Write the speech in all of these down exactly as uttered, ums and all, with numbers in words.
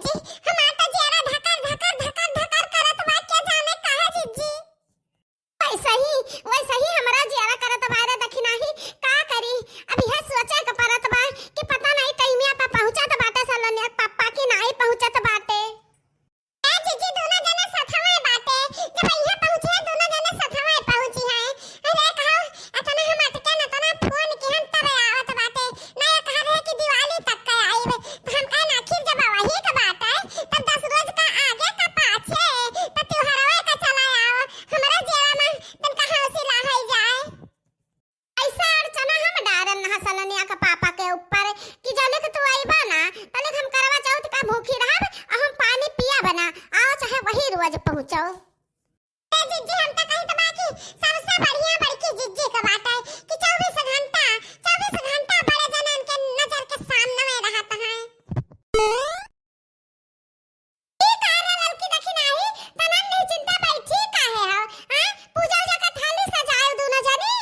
जी, हमार तो जियरा धकर, धकर, धकर, धकर करत बा, के जाने काहे जिज्जी। वैसे ही, वैसे ही हमरा जियरा करत बा रे दखिनाही, का करी? अब यह सोचे के परत बा कि पता नहीं टाइमिया पे पहुँचत बाटे सलोनिया के पापा कि नाहीं पहुँचत बाटे। ए जिज्जी, दूनो जने सथवे बाटे, जब इहाँ पहुँचे, दूनो जने सथवे पहुँची हैं। अरे कहो, अतना हम अटके न, तना फोन किहन तबे आवत बाटे। ना ये कहा रहे कि दिवाली तक के आइब। तो हम कहे ना, आखिर जब वही के बाटे, तब दस रोज का आगे का पाछे, तो त्योहारवे का चला आओ। हमरे जेवा में तनका हौसला है जाए। ऐसा अड़चना हम डारन ना सलोनिया के पापा के ऊपर कि जले के तू आइबा ना, तले हम करवा चौथ का भूखी रहब, और हम पानी पियब ना, आओ चाहे वही रोज पहुँचो। ए जिज्जी, हम तो कही तो बा कि सबसे बढ़िया बड़की जिज्जी के बाटे कि चउबीस घंटा, चउबीस घंटा बड़े जनन के नजर के सामने में रहत हैं। ई का रे ललकी दखिनाही, तनन निश्चिंता बैठी काहे हो? हाँ? पूजा उजा का थाली सजायो दूनो जनी।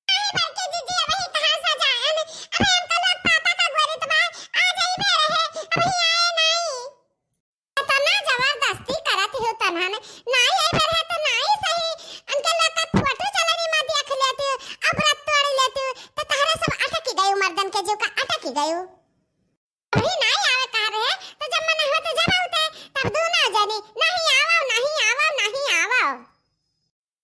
नहीं बड़की जिज्जी, अबही कहाँ सजायन? अबे हम तो लोग पापा का गोरी तो बा, आ जाइबे रहे, अबही आए नहीं। इतना जबरदस्ती करत हो तनन, नाई आई रहे तो नाई सही, उनके लोग का फोटो चलनी में देख लेती, अब व्रत तोड़ लेती, तो तहरे सब अटकी गई, मर्दन के जो का अटकी गई। अभी नाई आवे कहा रहे, तो जब मन होते जब आते, तब दूनो जनी, नहीं आवो, नहीं आवो, नहीं आवो।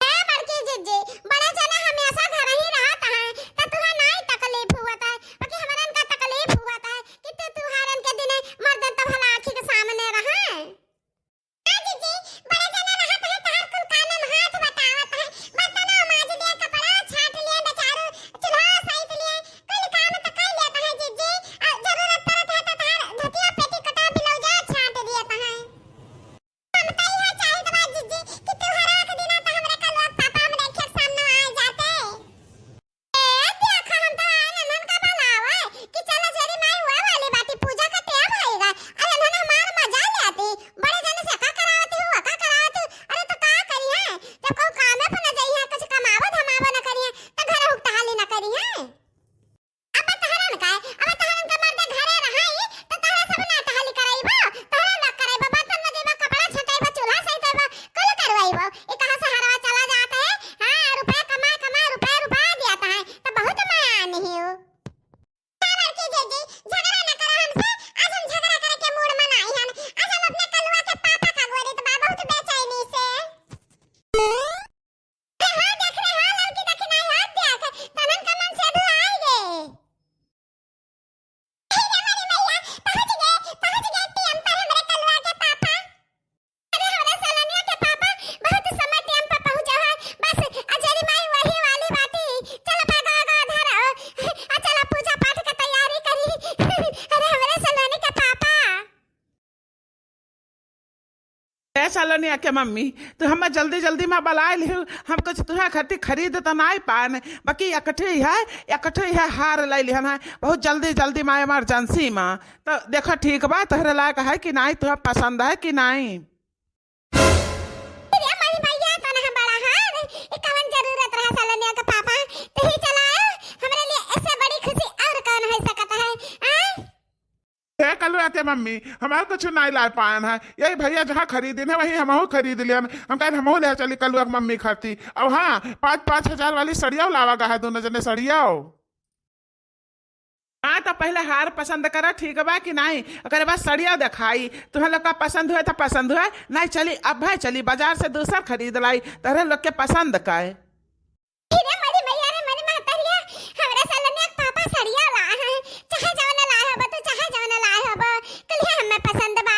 ए बड़की जिज्जी, बड़े जने हमेशा घर ही रहत हैं, तो तुहा नाई तकलीफ हुवत है, बाकी हमरन का तकलीफ हुवत है कि तू त्योहारन के दिने मर्दन तो भला आँखी के सामने रहे। ए जिज्जी, बड़े जने रहत हैं, तहार कुल काम में हाथ बटावत हैं, बर्तनों माज लिए, कपड़ा छाट लिए, बेचारू चूल्हा सैत लिए, कुल काम तो कर लेत हैं जिज्जी, और जरूरत पड़त है तो तहार धोतिया पेटीकोटा ब्लाउजा छाट दियत हैं। हम तो इहे चाहित बा जिज्जी कि त्योहारा के दिना तो हमरे कलुआ के पापा हमरे खेत सामने आ जाते। ए, देखा हम तो आए ननन का बलावे कि चलो जेरी माई हुआ वाली बाटी पूजा का टेम होइगा। अरे ननन हमार मजा ले आती। बड़े जने से का करावती हो, का करावती हो। अरे तो का करी है? जब कहूँ कामे पर न जाई है, कुछ कमावो धमावो न करी है, तो घर हुक टहाली न करी है। अब तहरन का, अब तहरन का मर्दे घरे रहाई, तो तहरे सब ना टहली करइबो, तहरे ना करइबो, बर्तन मजइबो, कपड़ा छटइबो, चूल्हा सहितइबो, कुल करवइबो। ई कहाँ से हरवा चला जात है? हाँ, रुपया कमा, कमा, रुपया, रुपया दियात है, तो बहुत माया नहीं हो। का बड़की जिज्जी, झगड़ा ना करो हमसे, आज हम झगड़ा करे के मूड में नाई हन, आज हम अपने कलुआ के पापा का गोरी तो बा, बहुत बेचैनी से। हाँ, देख रे, हाँ, ललकी दखिनाही, हाँ, देख, तनन का मन से अधुआई गे। हे रे मोरी मैया, पहुँच गए, पहुँच गए टेम पर हमरे कलुआ के पापा। अरे, हमरे सलोनिया के पापा बहुत समय टेम पर पहुँचा है। बस, अजरी माई वही वाली बाटी। चल, पागा, आगा, आधा रहो। आ, चल, पूजा पाठ के तैयारी करी। अरे, हमरे सलोनी के पापा। ए सलोनिया के मम्मी, तू हमें जल्दी जल्दी में बलाए लिहू, हम कुछ तुहे खातिर खरीद तो नाई पान, बाकी एकठे है, एकठे है हार ले लिहन है, बहुत जल्दी जल्दी में emergency में। तो देखो ठीक बा, तोहरे लायक है कि नाई, तुहे पसंद है कि नाई? अरे मोरी मैया, कौन है बड़ा हार? ये कवन जरूरत रहा सलोनिया के पापा? तू ही चलायो, हमरे लिए ऐसे बड़ी खुशी और कौन हो सकता है? आय? ए कलुआ के मम्मी, हमार कुछ नाई लाए पायन है। यही भैया जहाँ खरीदिन है, वहीं हमहू खरीद लियन। हम कहेन हमहू ले चली कलुआ के मम्मी खाती। अब हाँ, पाँच, पाँच हजार वाली सड़ियाओ लावा गा है, दूनो जने सड़ियाओ। हाँ, तो पहले हार पसंद करा, ठीक बा कि नाई? ओकरे बाद सड़ियाओ देखाई। तुम्हें लोग का पसंद हुए तो पसंद हुए, नाई चली, अब भाई चली, बाजार से दूसर खरीद लाई, तोहरे लोग के पसंद का है। अरे मोरी मैया रे, मोरी महतरिया, हमरा सलोनिया के पापा सड़िया लाए हैं, चाहे जवन लाए हबो तू, चाहे जवन लाए हबो, कुलिहे हमें पसंद बा।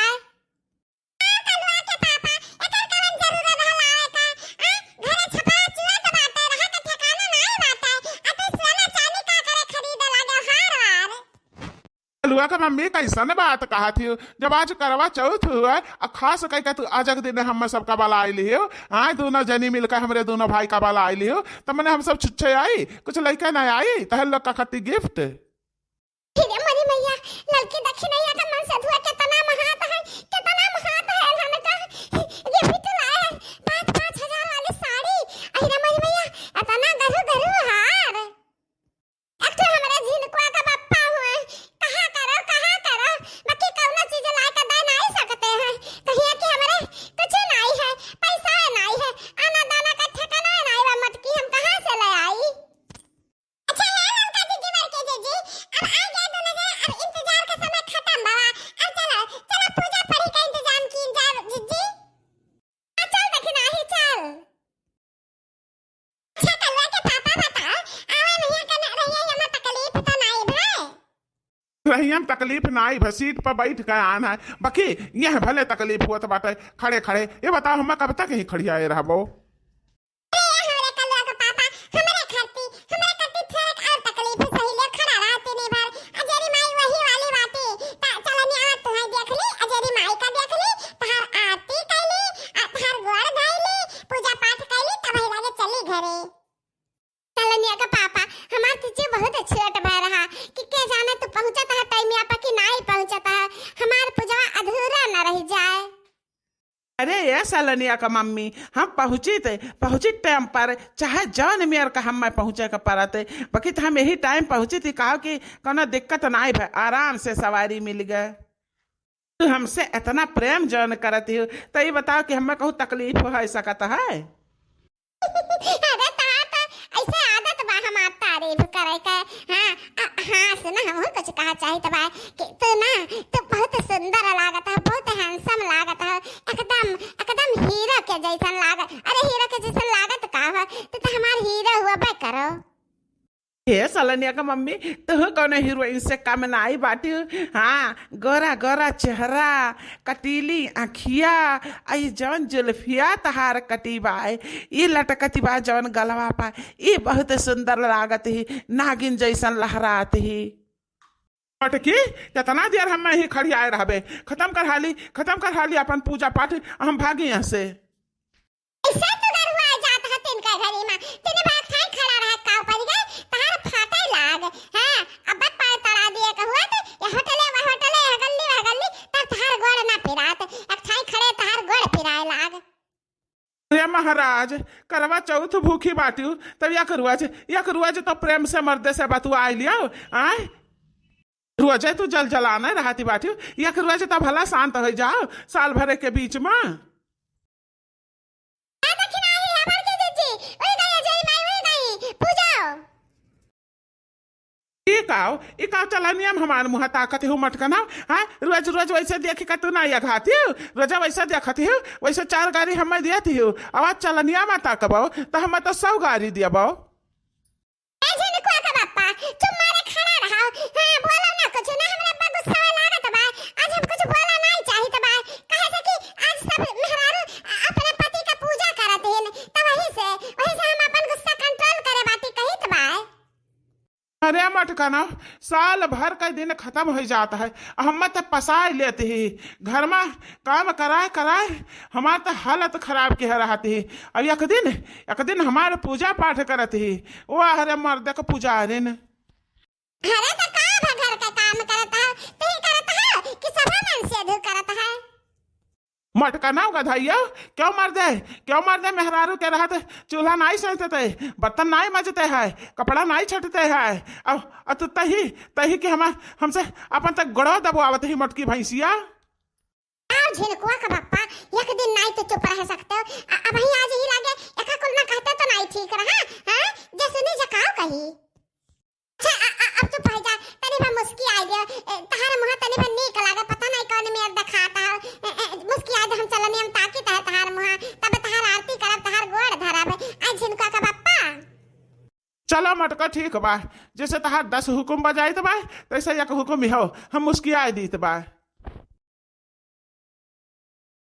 आ, कलुआ के पापा, एकर कवन जरूरत है लावे का? आ, घरे छपरा चुअत बाटे, रहे के ठिकाना नाई बाटे, आ तू सोना चांदी का करे खरीदे लागे हार वार। कलुआ के मम्मी, कैसन बात कहत हियो? जब आज करवा चौथ हुआ, आ खास कह के तू आज के दिन हम सबका बलाए लियो, हाँ, दूनो जनी मिलकर हमरे दूनो भाई का बलाए लियो, त मने हम सब छुच्छे आई, कुछ लइके ना आई, तहर लोग का खातिर gift। अरे मोरी मैया, ललकी दखिनैया का मन से धुआ कितना महात है, कितना महात है, हम का gift लाए हैं, पाँच, पाँच हजार वाली साड़ी। अरे मोरी मैया, इतना गरु गरु हार। एक ठो हमरे झिनकुआ का बप्पा हुए, कहा करो, कहा करो, बाकी कौनो चीज लाए के तकलीफ नाई भा, सीट पर बैठ के आन है, बाकी यह भले तकलीफ होत बाटे खड़े खड़े। ये बताओ, हम कब तक ही खड़ियाए रहबो? अरे हमरे कलुआ के पापा, हमरे खाती, हमरे खाती थोड़ा और तकलीफ सही ले, खड़ा रहती नहीं भर। अजेरी माई वही वाली बाटी, ता चलनी आवत तुहै देख ली, अजेरी माई का देख ली, तहार आरती कैली, आ तहार गोड़ धैली, पूजा पाठ कैली, तब ही लागे चली घरे। कलनिया के पापा, हमार तो जीव बहुत छोट भय रहा कि के जाने तू पहुँचत है टाइम पे कि नाई पहुँचत है, हमार पूजवा अधूरा न रह जाए। अरे ये सलनिया का मम्मी, हम पहुँची थे, पहुँची टाइम पर, चाहे जौन मेर का हम मैं पहुँचे के परत, बाकी तो हम यही टाइम पहुँची थी, कहो कि कोनो दिक्कत नाई भय, आराम से सवारी मिल गए। तू हमसे इतना प्रेम जौन करत हो, तो ये बताओ कि हमें कहूँ तकलीफ हो सकत है? अरे तहार तो ऐसे आदत बा हमार तारीफ करे के। हाँ, अ, हाँ, सुना, हमहू कुछ कहा चाहित बा कि तू ना, तू बहुत सुंदर लागत है, बहुत handsome लागत है, एकदम, एकदम हीरो के जैसन लागत। अरे हीरो के जैसन लागत का हो, तू तो हमार हीरो हुआ बे करो। हे सलनिया का मम्मी, तू कौनो हीरोइन से कम नाई बाटी। हाँ, गोरा गोरा चेहरा, कटीली आँखिया, आ ई जौन जुल्फिया तहार कटी बा, ई लटकती बा जौन गलवा पा, ई बहुत सुंदर लागत ही, नागिन जैसन लहरात ही। मटकी, कितना देर हम ही खड़ियाए रहबे? खत्म कर हाली, खत्म कर हाली अपन पूजा पाठ, हम भागी यहाँ से। ऐसे तो गरुआ जात है तिनका घरी में, तिने बार थाई खड़ा रहा, काव पड़ गए, तहार फाटे लाग, हाँ, अब बात पार तड़ा दिए कहुआ तो, ये होटले, वह होटले, यह गल्ली, वह गल्ली, तब तहार गोड़ ना पिरात, एक थाई खड़े तहार गोड़ पिराए लाग। अरे महाराज, करवा चौथ भूखी बाटियो, तब या करुआ जे, या करुआ जे तो प्रेम से मर्दे से बतुआ आइ लियो, आय? रोजे तू जल जलाने रहती बाटियो, या करुआ जे तो भला शांत हो जाओ साल भरे के बीच में। आ देखी ना, आई हमार के जीजी, ओई गई, अजय माई, ओई गई, पूजाओ। ई काओ, ई काओ चलनिया में हमार मुँह ताकत हो मटकना, हाँ? रोज, रोज वैसे देखी का तू ना या घाती हो, रोजा वैसे देखती हो, वैसे चार गारी हमें दियती हो, अब आज चलनिया में ताकबो, तो हमें तो सौ गारी दियबो। ए झिनकुआ के बप्पा, चुप मारे खड़ा रहो। हाँ, बोलो ना कुछ ना, हमरा अब्बा गुस्सा लागत बा। आज हम कुछ बोला नाई चाहित बा। काहे से कि आज सब मेहरारू अपने पति का पूजा करत हिन, त वही से, वही से हम अपन गुस्सा control करे बाटी कहित बा। अरे मटकना, साल भर का दिन खत्म हो जात है, हम त पसाए लेत ही, घर में काम कराए कराए हमार त हालत खराब के रहत ही। अब एक दिन, एक दिन हमार पूजा पाठ करत ही, वाह रे मर्द के पुजारिन। अरे त का भा घर का काम करत है, तू ही करत है कि सभा मन से अधू करत है? मटकना गधैया, क्यों मर्दे, क्यों मर्दे मेहरारू के रहत चूल्हा नाई सैतते, बर्तन नाई मजते है, कपड़ा नाई छटते है, अब, अब तू तही, तही कि हम, हमसे अपन तक गोड़वा दबवावत ही मटकी भैंसिया। आओ झिनकुआ का बप्पा, एक दिन नाई तो चुप रह सकते हो। अ-, अब ही आज ही लागे एका कुल ना कहते तो नाई ठीक रहा, हाँ? जसुनी जकाओ कही। अच्छा, अ-, अ-, अब चुप हो जा, तनी भा मुस्की आ गया। ए, तहार मुँह तनी भा नीक लागे, पता नहीं कौन मेर दिखाता है। ए, ए, मुस्की आ जा, हम चलनी, हम ताकी तह तहार मुँह, तब तहार आरती करब, तहार गोड़ धरब। आ झिनकुआ का बप्पा। चलो मटका, ठीक बा, जैसे तहार दस हुकुम बजाइत बा, तैसे एक हुकुम ही हो, हम मुस्कियाए दीत बा।